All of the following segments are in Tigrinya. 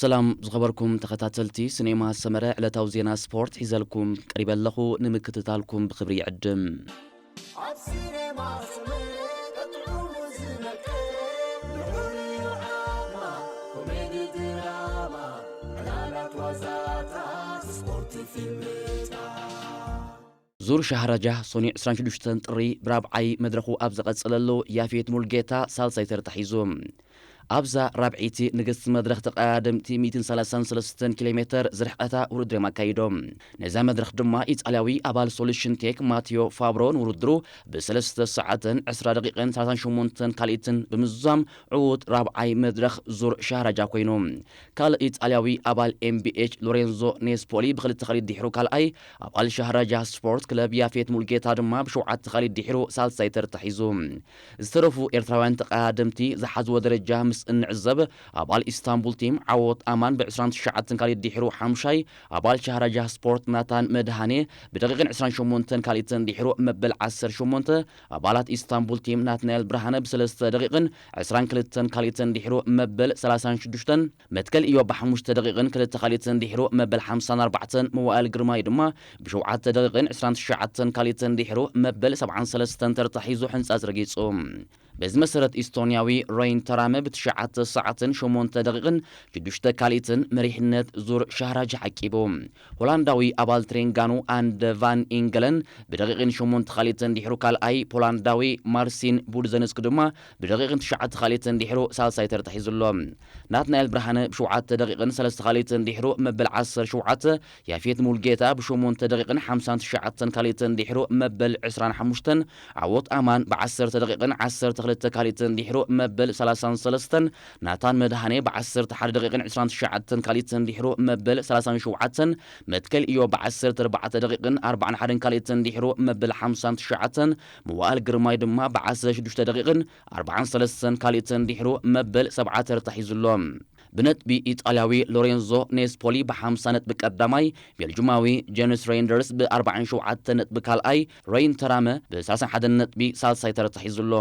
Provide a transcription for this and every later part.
ሰላም ዝኸበርኩም ተኸታተልቲ ሲኔማ ሰመረ፣ ዕለታዊ ዜና ስፖርት ሒዘልኩም ቀሪበ ኣለኹ። ንምክትታልኩም ብኽብሪ ይዕድም። ኣብ ሲኔማ ሰመረ ጥዑሙ ዝመቀ፣ ልዑል ዓማ፣ ኮሜዲ ድራማ፣ ዕላላት ዋዛታት፣ ስፖርት ፊልምታት። ዙር ሻህራጃ ሶኒ ዕስራን ሽዱሽተን ጥሪ ብራብዓይ መድረኹ ኣብ ዝቐጸለሉ፣ ያፌት ሙልጌታ ሳልሳይ ተርታ ሒዙ። ኣብዛ ራብዒቲ ንግስቲ መድረኽ ተቐዳደምቲ ሚእትን ሰላሳን ሰለስተን ኪሎ ሜተር ዝርሕቐታ ውድድር እዮም ኣካይዶም። ነዛ መድረኽ ድማ ኢጣልያዊ ኣባል ሶሉሽን ቴክ ማቲዮ ፋብሮ ንውድድሩ ብሰለስተ ሰዓትን ዕስራ ደቂቕን ሰላሳን ሸሞንተን ካልኢትን ብምዝዛም ዕዉት ራብዓይ መድረኽ ዙር ሻህራጃ ኮይኑ። ካልእ ኢጣልያዊ ኣባል ኤምቢኤች ሎሬንዞ ኔስፖሊ ብክልተ ካልኢት ድሕሩ ካልኣይ፣ ኣባል ሻህራጃ ስፖርት ክለብ ያፌት ሙልጌታ ድማ ብሸውዓተ ካልኢት ድሕሩ ሳልሳይ ተርታ ሒዙ። ዝተረፉ ኤርትራውያን ተቐዳደምቲ ዝሓዝዎ ደረጃ ምስ እንዕዘብ፣ ኣባል ኢስታንቡል ቲም ዓወት ኣማን ብዕስራን ትሽዓተን ካልኢት ድሕሩ ሓሙሻይ፣ ኣባል ሻህራጃ ስፖርት ናታን መድሃኔ ብደቂቕን ዕስራን ሸሞንተን ካልኢትን ድሕሩ መበል ዓሰርተ ሸሞንተ፣ ኣባላት ኢስታንቡል ቲም ናትናኤል ብርሃነ ብሰለስተ ደቂቕን ዕስራን ክልተን ካልኢትን ድሕሩ መበል ሰላሳን ሽዱሽተን፣ መትከል ኢዮብ ብሓሙሽተ ደቂቕን ክልተ ካልኢትን ድሕሩ መበል ሓምሳን ኣርባዕተን፣ መዋእል ግርማይ ድማ ብሸውዓተ ደቂቕን ዕስራን ትሽዓተን ካልኢትን ድሕሩ መበል ሰብዓን ሰለስተን ተርታ ሒዙ ሕንጻጽ ረጊጹ። በዚ መሰረት ኢስቶንያዊ ሮይን ተራመ ብትሽዓተ ሰዓትን ሸሞንተ ደቂቕን ሽዱሽተ ካልኢትን መሪሕነት ዙር ሻህራጅ ሓቂቡ። ሆላንዳዊ ኣባል ትሬንጋኑ ኣንደ ቫን ኢንገለን ብደቂቕን ሸሞንተ ካልኢትን ድሕሩ ካልኣይ፣ ፖላንዳዊ ማርሲን ቡድዘንስክ ድማ ብደቂቕን ትሽዓተ ካልኢትን ድሕሩ ሳልሳይ ተርታ ሒዙ ኣሎ። ናትናኤል ብርሃነ ብሸውዓተ ደቂቕን ሰለስተ ካልኢትን ድሕሩ መበል ዓሰርተ ሸውዓተ፣ ያፌት ሙልጌታ ብሸሞንተ ደቂቕን ሓምሳን ትሽዓተን ካልኢትን ድሕሩ መበል ዕስራን ሓሙሽተን፣ ዓወት ኣማን ብዓሰርተ ደቂቕን ዓሰርተ ክልተ ካልኢትን ድሕሩ መበል ሰላሳን ሰለስተን፣ ናታን መድሃኔ ብዓሰርተ ሓደ ደቂቕን ዕስራን ትሽዓተን ካልኢትን ድሕሩ መበል ሰላሳን ሸውዓተን፣ መትከል ኢዮብ ብዓሰርተ ኣርባዕተ ደቂቕን ኣርባዓን ሓደን ካልኢትን ድሕሩ መበል ሓምሳን ትሽዓተን፣ መዋእል ግርማይ ድማ ብዓሰርተ ሽዱሽተ ደቂቕን ኣርባዓን ሰለስተን ካልኢትን ድሕሩ መበል ሰብዓ ተርታ ሒዙ ኣሎ። ብነጥቢ ኢጣልያዊ ሎሬንዞ ኔስፖሊ ብሓምሳ ነጥቢ ቀዳማይ፣ ቤልጁማዊ ጀንስ ሬንደርስ ብኣርባዓን ሸውዓተን ነጥቢ ካልኣይ፣ ሮይን ተራመ ብሰላሳን ሓደን ነጥቢ ሳልሳይ ተርታ ሒዙ ኣሎ።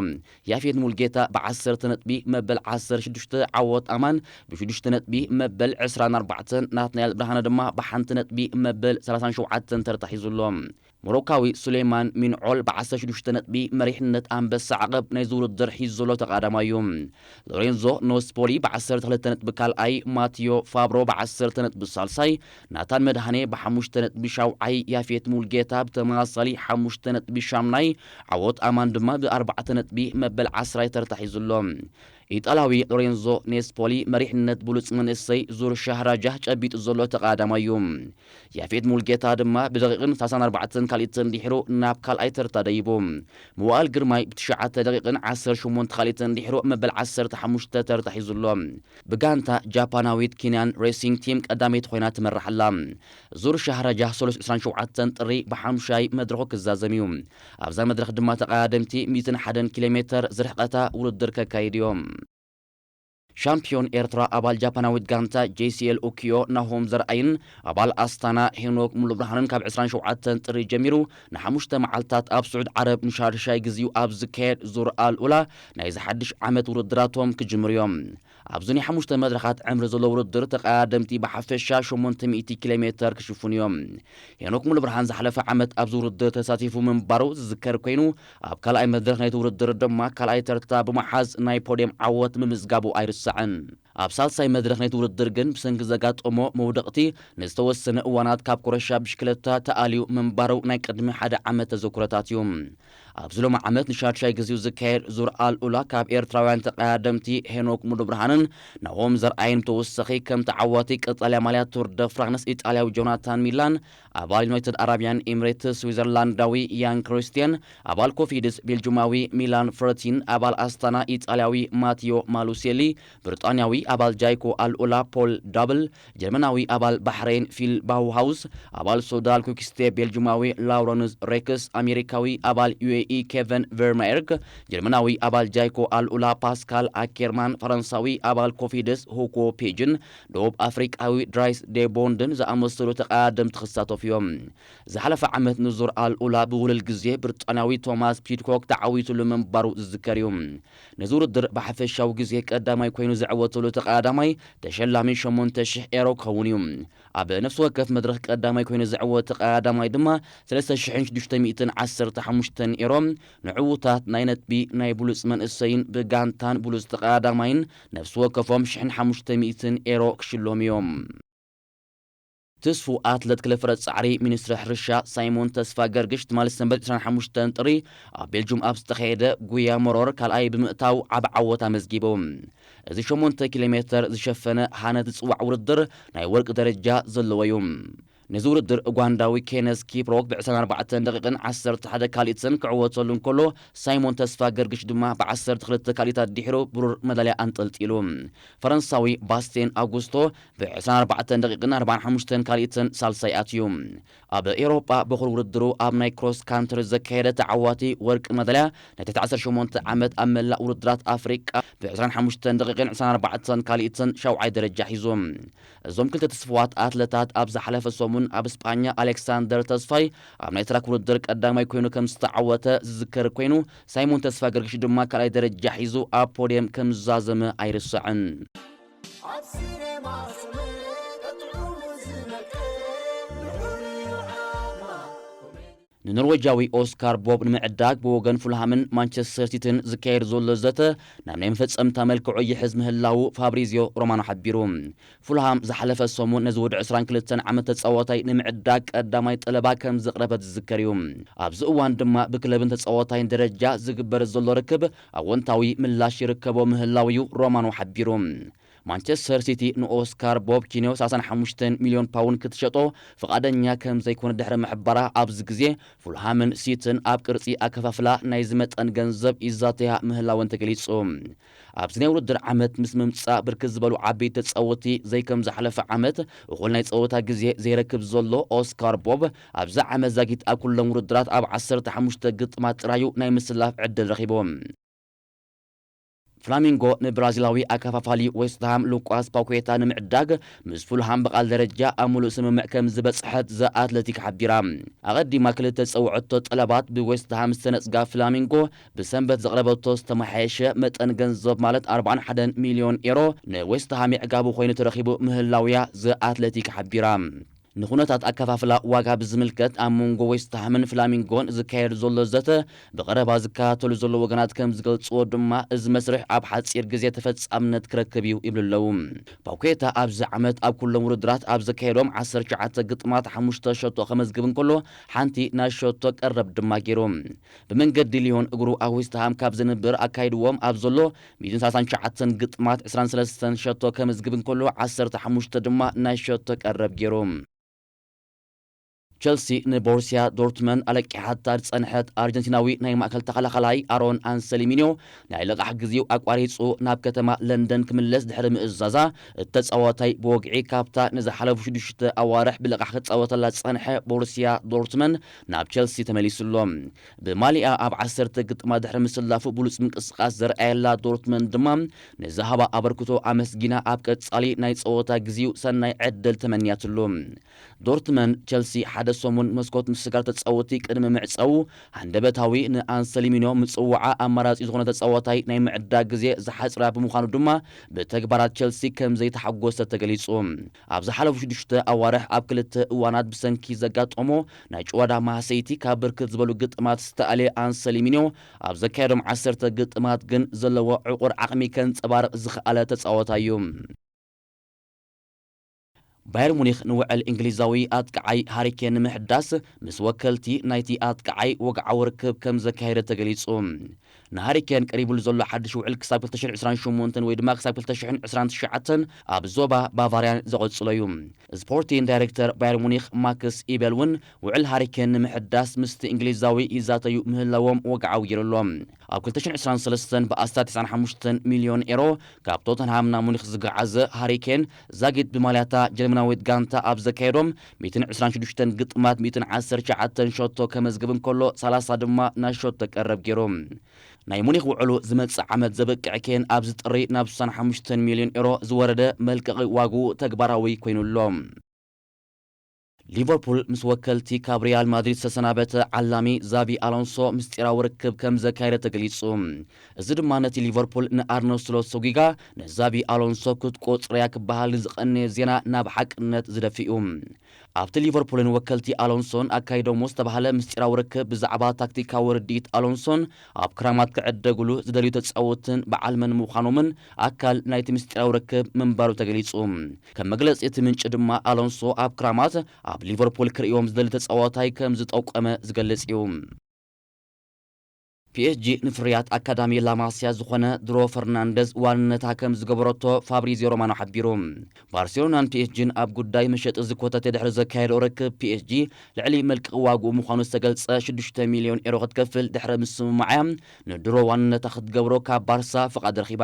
ያፌት ሙልጌታ ብዓሰርተ ነጥቢ መበል ዓሰርተ ሽዱሽተ፣ ዓወት ኣማን ብሽዱሽተ ነጥቢ መበል ዕስራን ኣርባዕተን፣ ናትናኤል ብርሃነ ድማ ብሓንቲ ነጥቢ መበል ሰላሳን ሸውዓተን ተርታ ሒዙ ኣሎ። ሞሮካዊ ሱሌማን ሚንዖል ብዓሰርተ ሽዱሽተ ነጥቢ መሪሕነት ኣንበሳ ዓቐብ ናይዚ ውድድር ሒዙ ዘሎ ተቐዳዳማይ እዩ። ሎሬንዞ ኖስፖሊ ብዓሰርተ ክልተ ነጥቢ ካልኣይ፣ ማቲዮ ፋብሮ ብዓሰርተ ነጥቢ ሳልሳይ፣ ናታን መድሃኔ ብሓሙሽተ ነጥቢ ሻውዓይ፣ ያፌት ሙልጌታ ብተመሳሳሊ ሓሙሽተ ነጥቢ ሻምናይ፣ ዓወት ኣማን ድማ ብኣርባዕተ ነጥቢ መበል ዓስራይ ተርታ ሒዙ ኣሎ። ኢጣልያዊ ሎሬንዞ ኔስፖሊ መሪሕነት ብሉጽ መንእሰይ ዙር ሻህራጃህ ጨቢጡ ዘሎ ተቐዳዳማይ እዩ። ያፌት ሙልጌታ ድማ ብደቂቕን ሰላሳን ኣርባዕተን ካልኢትን ድሕሩ ናብ ካልኣይ ተርታ ደይቡ። መዋእል ግርማይ ብትሽዓተ ደቂቕን ዓሰርተ ሸሞንተ ካልኢትን ድሕሩ መበል ዓሰርተ ሓሙሽተ ተርታ ሒዙ ኣሎ። ብጋንታ ጃፓናዊት ኪንያን ሬሲንግ ቲም ቀዳመይቲ ኮይና ትመርሕ ኣላ። ዙር ሻህራጃህ ሰሉስ ዕስራን ሸውዓተን ጥሪ ብሓሙሻይ መድረኹ ክዛዘም እዩ። ኣብዛ መድረኽ ድማ ተቐዳደምቲ ሚእትን ሓደን ኪሎ ሜተር ዝርሕቐታ ውድድር ከካይዱ እዮም። ሻምፒዮን ኤርትራ ኣባል ጃፓናዊት ጋንታ ጄሲኤል ኡኪዮ ናሆም ዘርኣይን ኣባል ኣስታና ሄኖክ ሙሉብርሃንን ካብ ዕስራን ሸውዓተን ጥሪ ጀሚሩ ንሓሙሽተ መዓልታት ኣብ ስዑድ ዓረብ ንሻድሻይ ግዜኡ ኣብ ዝካየድ ዙር ኣልኡላ ናይዚ ሓድሽ ዓመት ውድድራቶም ክጅምሩ እዮም። ኣብዚ ናይ ሓሙሽተ መድረኻት ዕምሪ ዘለዎ ውድድር ተቐዳደምቲ ብሓፈሻ ሸሞንተ ሚእቲ ኪሎ ሜተር ክሽፍኑ እዮም። ሄኖክ ሙሉብርሃን ዝሓለፈ ዓመት ኣብዚ ውድድር ተሳቲፉ ምንባሩ ዝዝከር ኮይኑ፣ ኣብ ካልኣይ መድረኽ ናይቲ ውድድር ድማ ካልኣይ ተርታ ብምሓዝ ናይ ፖድየም ዓወት ምምዝጋቡ ኣይርሳዕን። ኣብ ሳልሳይ መድረኽ ናይቲ ውድድር ግን ብሰንኪ ዘጋጠሞ መውደቕቲ ንዝተወሰነ እዋናት ካብ ኮረሻ ብሽክለታ ተኣልዩ ምንባሩ ናይ ቅድሚ ሓደ ዓመት ተዘክሮታት እዩ። ኣብዚ ሎሚ ዓመት ንሻድሻይ ግዜኡ ዝካየድ ዙር ኣልኡላ ካብ ኤርትራውያን ተቐዳደምቲ ሄኖክ ሙሉብርሃንን ናሆም ዘርኣይን ብተወሳኺ ከም ተዓዋቲ ቀጠልያ ማልያ ቱር ደ ፍራንስ ኢጣልያዊ ጆናታን ሚላን ኣባል ዩናይትድ ኣረቢያን ኤምሬትስ ስዊዘርላንዳዊ ያን ክሪስቲያን፣ ኣባል ኮፊድስ ቤልጁማዊ ሚላን ፍረቲን፣ ኣባል ኣስታና ኢጣልያዊ ማቲዮ ማሉሴሊ፣ ብሪጣንያዊ ኣባል ጃይኮ ኣልኡላ ፖል ዳብል፣ ጀርመናዊ ኣባል ባሕሬን ፊል ባውሃውስ፣ ኣባል ሶዳል ኩክስቴ ቤልጁማዊ ላውረንስ ሬክስ፣ ኣሜሪካዊ ኣባል ዩ ኢ ኬቨን ቨርማየርግ፣ ጀርመናዊ ኣባል ጃይኮ ኣልኡላ ፓስካል ኣኬርማን፣ ፈረንሳዊ ኣባል ኮፊድስ ሁጎ ፔጅን ደቡብ ኣፍሪቃዊ ድራይስ ዴቦንድን ዝኣመሰሉ ተቐዳደምቲ ክሳተፉ እዮም። ዝሓለፈ ዓመት ንዙር ኣልኡላ ብውልል ግዜ ብሪጣንያዊ ቶማስ ፒድኮክ ተዓዊቱሉ ምንባሩ ዝዝከር እዩ። ነዚ ውድድር ብሓፈሻዊ ግዜ ቀዳማይ ኮይኑ ዝዕወተሉ ተቐዳዳማይ ተሸላሚ ሸሞንተ ሽሕ ኤሮ ክኸውን እዩ። ኣብ ነፍሲ ወከፍ መድረኽ ቀዳማይ ኮይኑ ዝዕወተ ተቐዳዳማይ ድማ ሰለስተ ሽሕን ሽዱሽተ ሚእትን ዓሰርተ ሓሙሽተን ኤሮ፣ ንዕዉታት ናይ ነጥቢ ናይ ብሉጽ መንእሰይን ብጋንታን ብሉጽ ተቐዳዳማይን ነፍሲ ወከፎም ሽሕን ሓሙሽተ ሚእትን ኤሮ ክሽለሙ እዮም። ትስፉ ኣትለት ክለፍረ ጻዕሪ ሚኒስትሪ ሕርሻ ሳይሞን ተስፋ ገርግሽ ትማሊ ሰንበት ዕስራን ሓሙሽተን ጥሪ ኣብ ቤልጁም ኣብ ዝተኻየደ ጉያ መሮር ካልኣይ ብምእታው ዓቢ ዓወት ኣመዝጊቡ። እዚ ሸሞንተ ኪሎ ሜተር ዝሸፈነ ሃነት ዝጽዋዕ ውድድር ናይ ወርቂ ደረጃ ዘለዎ እዩ። ነዚ ውድድር ኡጋንዳዊ ኬነስ ኪፕሮክ ብ ዕስራን ኣርባዕተን ደቂቕን ዓሰርተ ሓደ ካልኢትን ክዕወተሉ እንከሎ፣ ሳይሞን ተስፋ ገርግሽ ድማ ብ ዓሰርተ ክልተ ካልኢታት ድሒሩ ብሩር መዳልያ ኣንጠልጢሉ። ፈረንሳዊ ባስቴን ኣጉስቶ ብ ዕስራን ኣርባዕተን ደቂቕን ኣርባዓን ሓሙሽተን ካልኢትን ሳልሳይ ኣትዩ። ኣብ ኤውሮጳ በኹር ውድድሩ ኣብ ናይ ክሮስ ካንትሪ ዘካየደ ተዓዋቲ ወርቂ መዳልያ ናይ ትሕቲ ዓሰርተ ሸሞንተ ዓመት ኣብ መላእ ውድድራት ኣፍሪቃ ብ ዕስራን ሓሙሽተን ደቂቕን ዕስራን ኣርባዕተን ካልኢትን ሻውዓይ ደረጃ ሒዙ። እዞም ክልተ ተስፍዋት ኣትለታት ኣብ ዝሓለፈ ሰሙን ኣብ ስጳኛ ኣሌክሳንደር ተስፋይ ኣብ ናይ ትራክ ውድድር ቀዳማይ ኮይኑ ከም ዝተዓወተ ዝዝከር ኮይኑ፣ ሳይሞን ተስፋ ገርግሽ ድማ ካልኣይ ደረጃ ሒዙ ኣብ ፖድየም ከም ዝዛዘመ ኣይርስዕን። ኣብ ሲኔማ ስምዒት ጥዑሙ ዝመቅር ልዑል እዩ ዓቕማ። ንኖርዌጃዊ ኦስካር ቦብ ንምዕዳግ ብወገን ፉልሃምን ማንቸስተር ሲቲን ዝካየድ ዘሎ ዘተ ናብ ናይ መፈጸምታ መልክዑ ይሕዝ ምህላዉ ፋብሪዚዮ ሮማኖ ሓቢሩ። ፉልሃም ዝሓለፈ ሰሙን ነዚ ወዲ ዕስራን ክልተን ዓመት ተጻዋታይ ንምዕዳግ ቀዳማይ ጠለባ ከም ዘቕረበት ዝዝከር እዩ። ኣብዚ እዋን ድማ ብክለብን ተጻዋታይን ደረጃ ዝግበር ዘሎ ርክብ ኣወንታዊ ምላሽ ይርከቦ ምህላው እዩ ሮማኖ ሓቢሩ። ማንቸስተር ሲቲ ንኦስካር ቦብ ኪንዮ ሰላሳን ሓሙሽተን ሚልዮን ፓውንድ ክትሸጦ ፍቓደኛ ከም ዘይኮነ ድሕሪ ምሕባራ፣ ኣብዚ ግዜ ፉልሃምን ሲትን ኣብ ቅርጺ ኣከፋፍላ ናይዚ መጠን ገንዘብ ይዛተያ ምህላወን ተገሊጹ። ኣብዚ ናይ ውድድር ዓመት ምስ ምምጻእ ብርክት ዝበሉ ዓበይቲ ተጻወቲ ዘይከም ዝሓለፈ ዓመት እኹል ናይ ጸወታ ግዜ ዘይረክብ ዘሎ ኦስካር ቦብ፣ ኣብዚ ዓመት ዛጊት ኣብ ኩሎም ውድድራት ኣብ ዓሰርተ ሓሙሽተ ግጥማት ጥራዩ ናይ ምስላፍ ዕድል ረኺቡ። ፍላሚንጎ ንብራዚላዊ ኣከፋፋሊ ዌስትሃም ሉቃስ ፓኩዌታ ንምዕዳግ ምስ ፉልሃም ብቓል ደረጃ ኣብ ምሉእ ስምምዕ ከም ዝበጽሐት ዘ ኣትለቲክ ሓቢራ። ኣቐዲማ ክልተ ዝጸውዐቶ ጠለባት ብዌስትሃም ዝተነጽጋ ፍላሚንጎ፣ ብሰንበት ዘቕረበቶ ዝተመሓየሸ መጠን ገንዘብ ማለት ኣርባዓን ሓደን ሚልዮን ኤሮ ንዌስትሃም የዕጋቡ ኮይኑ ተረኺቡ ምህላውያ ዘ ኣትለቲክ ሓቢራ። ንኹነታት ኣከፋፍላ ዋጋ ብዝምልከት ኣብ መንጎ ዌስትሃምን ፍላሚንጎን ዝካየድ ዘሎ ዘተ ብቐረባ ዝከታተሉ ዘለዉ ወገናት ከም ዝገልጽዎ ድማ፣ እዚ መስርሕ ኣብ ሓጺር ግዜ ተፈጻምነት ክረክብ እዩ ይብሉ ኣለዉ። ፓኩዌታ ኣብዚ ዓመት ኣብ ኩሎም ውድድራት ኣብ ዘካየዶም ዓሰርተ ትሽዓተ ግጥማት ሓሙሽተ ሸቶ ከመዝግብ እንከሎ፣ ሓንቲ ናይ ሸቶ ቀረብ ድማ ገይሩ። ብመንገዲ ሊዮን እግሩ ኣብ ዌስትሃም ካብ ዝንብር ኣካይድዎም ኣብ ዘሎ ሚእትን ሰላሳን ትሽዓተን ግጥማት ዕስራን ሰለስተን ሸቶ ከመዝግብ እንከሎ፣ ዓሰርተ ሓሙሽተ ድማ ናይ ሸቶ ቀረብ ገይሩ። ቸልሲ ንቦሩሲያ ዶርትመንድ ኣለቂሓታ ዝጸንሐት ኣርጀንቲናዊ ናይ ማእከል ተኸላኻላይ ኣሮን ኣንሰሊሚንዮ ናይ ልቓሕ ግዜኡ ኣቋሪጹ ናብ ከተማ ለንደን ክምለስ ድሕሪ ምእዛዛ፣ እቲ ተጻዋታይ ብወግዒ ካብታ ንዝሓለፉ ሽዱሽተ ኣዋርሕ ብልቓሕ ክጻወተላ ዝጸንሐ ቦሩሲያ ዶርትመንድ ናብ ቸልሲ ተመሊሱ ኣሎ። ብማሊኣ ኣብ ዓሰርተ ግጥማት ድሕሪ ምስላፉ ብሉጽ ምንቅስቓስ ዘርኣየላ ዶርትመንድ ድማ ንዝሃባ ኣበርክቶ ኣመስጊና ኣብ ቀጻሊ ናይ ጸወታ ግዜኡ ሰናይ ዕድል ተመንያትሉ። ዶርትመንድ ቸልሲ ሓደ ሰሙን መስኮት ምስጋር ተጻወቲ ቅድሚ ምዕጻዉ ሃንደበታዊ ንኣንሰሊሚኖ ምጽዋዓ ኣማራጺ ዝኾነ ተጻዋታይ ናይ ምዕዳግ ግዜ ዝሓጽራ ብምዃኑ ድማ ብተግባራት ቸልሲ ከም ዘይተሓጎሰ ተገሊጹ። ኣብ ዝሓለፉ ሽዱሽተ ኣዋርሕ ኣብ ክልተ እዋናት ብሰንኪ ዘጋጠሞ ናይ ጭዋዳ ማህሰይቲ ካብ ብርክት ዝበሉ ግጥማት ዝተኣልየ ኣንሰሊሚኖ፣ ኣብ ዘካየዶም ዓሰርተ ግጥማት ግን ዘለዎ ዕቑር ዓቕሚ ከንጸባርቕ ዝኸኣለ ተጻዋታይ እዩ። ባየር ሙኒኽ ንውዕል እንግሊዛዊ ኣጥቃዓይ ሃሪኬን ንምሕዳስ ምስ ወከልቲ ናይቲ ኣጥቃዓይ ወግዓዊ ርክብ ከም ዘካየደ ተገሊጹ። ንሃሪኬን ቀሪቡሉ ዘሎ ሓድሽ ውዕል ክሳብ ክልተ ሽሕን ዕስራን ሸሞንተን ወይ ድማ ክሳብ ክልተ ሽሕን ዕስራን ትሽዓተን ኣብ ዞባ ባቫርያን ዘቐጽሎ እዩ። ስፖርቲን ዳይሬክተር ባየር ሙኒኽ ማክስ ኢቤል እውን ውዕል ሃሪኬን ንምሕዳስ ምስቲ እንግሊዛዊ ይዛተዩ ምህላዎም ወግዓዊ ገይሩ ኣሎ። ኣብ ክልተ ሽሕን ዕስራን ሰለስተን ብኣስታት ተስዓን ሓሙሽተን ሚልዮን ኤሮ ካብ ቶተንሃም ናብ ሙኒክ ዝገዓዘ ሃሪ ኬን፣ ዛጊት ብማልያታ ጀርመናዊት ጋንታ ኣብ ዘካየዶም ሚእትን ዕስራን ሽዱሽተን ግጥማት ሚእትን ዓሰርተ ትሽዓተን ሸቶ ከመዝግብ እንከሎ፣ ሰላሳ ድማ ናይ ሸቶ ቀረብ ገይሩ። ናይ ሙኒክ ውዕሉ ዝመጽእ ዓመት ዘብቅዕ ኬን፣ ኣብዚ ጥሪ ናብ ስሳን ሓሙሽተን ሚልዮን ኤሮ ዝወረደ መልቀቒ ዋግኡ ተግባራዊ ኮይኑ ኣሎ። ሊቨርፑል ምስ ወከልቲ ካብ ሪያል ማድሪድ ዝተሰናበተ ዓላሚ ዛቪ ኣሎንሶ ምስጢራዊ ርክብ ከም ዘካየደ ተገሊጹ። እዚ ድማ ነቲ ሊቨርፑል ንኣርነ ስሎት ሰጒጋ ንዛቪ ኣሎንሶ ክትቆጽረያ ክበሃል ንዝቐነየ ዜና ናብ ሓቅነት ዝደፍእ እዩ። ኣብቲ ሊቨርፑልን ወከልቲ ኣሎንሶን ኣካይዶሞ ዝተባህለ ምስጢራዊ ርክብ ብዛዕባ ታክቲካዊ ርድኢት ኣሎንሶን ኣብ ክራማት ክዕደግሉ ዝደልዩ ተጻወትን በዓል መን ምዃኖምን ኣካል ናይቲ ምስጢራዊ ርክብ ምንባሩ ተገሊጹ። ከም መግለጺ እቲ ምንጪ ድማ፣ ኣሎንሶ ኣብ ክራማት ኣብ ሊቨርፑል ክርእዮም ዝደሊ ተጻዋታይ ከም ዝጠቆመ ዝገልጽ እዩ። ፒኤስጂ ንፍርያት ኣካዳሚ ላማስያ ዝኾነ ድሮ ፈርናንደዝ ዋንነታ ከም ዝገበረቶ ፋብሪዚዮ ሮማኖ ሓቢሩ። ባርሴሎናን ፒኤስጂን ኣብ ጉዳይ መሸጢ ዝኮተተ ድሕሪ ዘካየደኦ ርክብ፣ ፒኤስጂ ልዕሊ መልቀቒ ዋግኡ ምዃኑ ዝተገልጸ ሽዱሽተ ሚልዮን ኤሮ ክትከፍል ድሕሪ ምስምማዓያ፣ ንድሮ ዋንነታ ክትገብሮ ካብ ባርሳ ፍቓድ ረኺባ።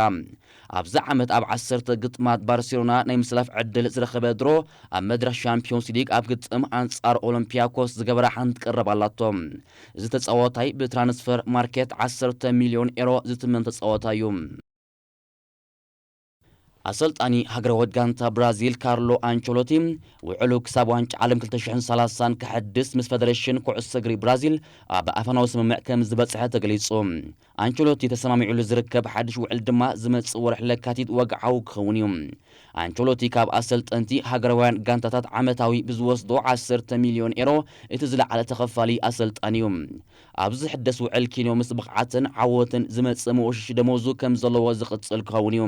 ኣብዚ ዓመት ኣብ ዓሰርተ ግጥማት ባርሴሎና ናይ ምስላፍ ዕድል ዝረኸበ ድሮ፣ ኣብ መድረኽ ሻምፒዮንስ ሊግ ኣብ ግጥም ኣንጻር ኦሎምፒያኮስ ዝገበራ ሓንቲ ቀረብ ኣላቶ። እዚ ተጻዋታይ ብትራንስፈር ማርኬት ዓሰርተ ሚልዮን ኤሮ ዝትመን ተጻዋታይ እዩ። ኣሰልጣኒ ሃገራዊት ጋንታ ብራዚል ካርሎ ኣንቸሎቲ፣ ውዕሉ ክሳብ ዋንጫ ዓለም ክልተ ሽሕን ሰላሳን ክሕድስ ምስ ፈደረሽን ኩዕሶ እግሪ ብራዚል ኣብ ኣፈናዊ ስምምዕ ከም ዝበጽሐ ተገሊጹ። ኣንቸሎቲ ተሰማሚዑሉ ዝርከብ ሓድሽ ውዕል ድማ ዝመጽእ ወርሒ ለካቲት ወግዓዊ ክኸውን እዩ። ኣንቸሎቲ ካብ ኣሰልጠንቲ ሃገራውያን ጋንታታት ዓመታዊ ብዝወስዶ ዓሰርተ ሚልዮን ኤሮ እቲ ዝለዓለ ተኸፋሊ ኣሰልጣኒ እዩ። ኣብዚ ዝሕደስ ውዕል፣ ኪንዮ ምስ ብቕዓትን ዓወትን ዝመጽእ መወሸሺ ደሞዙ ከም ዘለዎ ዝቕጽል ክኸውን እዩ።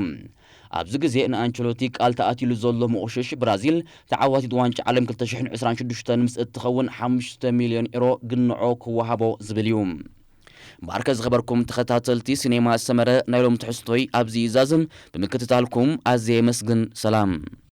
ኣብዚ ግዜ ንኣንቸሎቲ ቃል ተኣትዩሉ ዘሎ መወሸሺ፣ ብራዚል ተዓዋቲት ዋንጫ ዓለም ክልተ ሽሕን ዕስራን ሽዱሽተን ምስ እትኸውን ሓሙሽተ ሚልዮን ኤሮ ግንዖ ክወሃቦ ዝብል እዩ። ባርከ ዝኸበርኩም ተኸታተልቲ ሲኔማ ሰመረ፣ ናይ ሎም ትሕዝቶይ ኣብዚ ይዛዝም። ብምክትታልኩም ኣዝየ የመስግን። ሰላም።